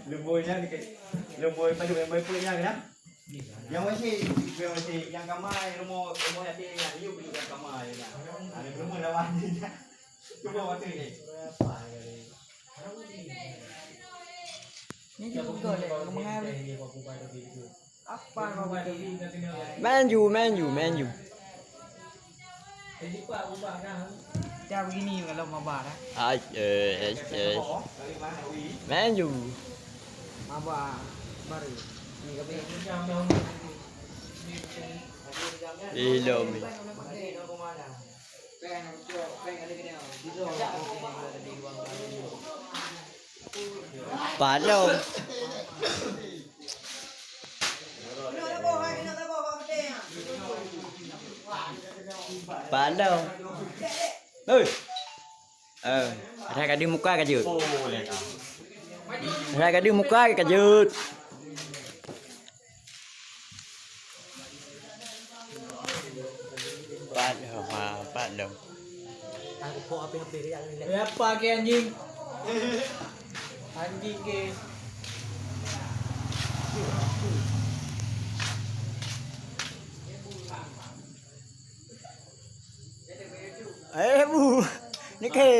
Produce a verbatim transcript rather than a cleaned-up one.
Lumbôi nyan, lumbôi padu, lumbôi peuet nyan keunan. Nyang wasi, nyang wasi, nyang kamai, rumoh, rumoh yatim nyan, yue beli nyang kamai nyan. Ada rumoh lawan nyan. Cuba waktu ni. Ni juga boleh, mengalir. Apa kau bikin? Man U, Man U, Man U. Dah begini kalau mabar, eh. Ai, eh, eh, eh. Man U. Mabar baru. Ni kami. Ilom. Padong. Padong. Hei. Eh, ada kadi muka kajut. Ada kadi muka kajut. Pat lom, ha, pat lom. Eh, apa ke anjing? Anjing ke. Eh, bu. Ni ke.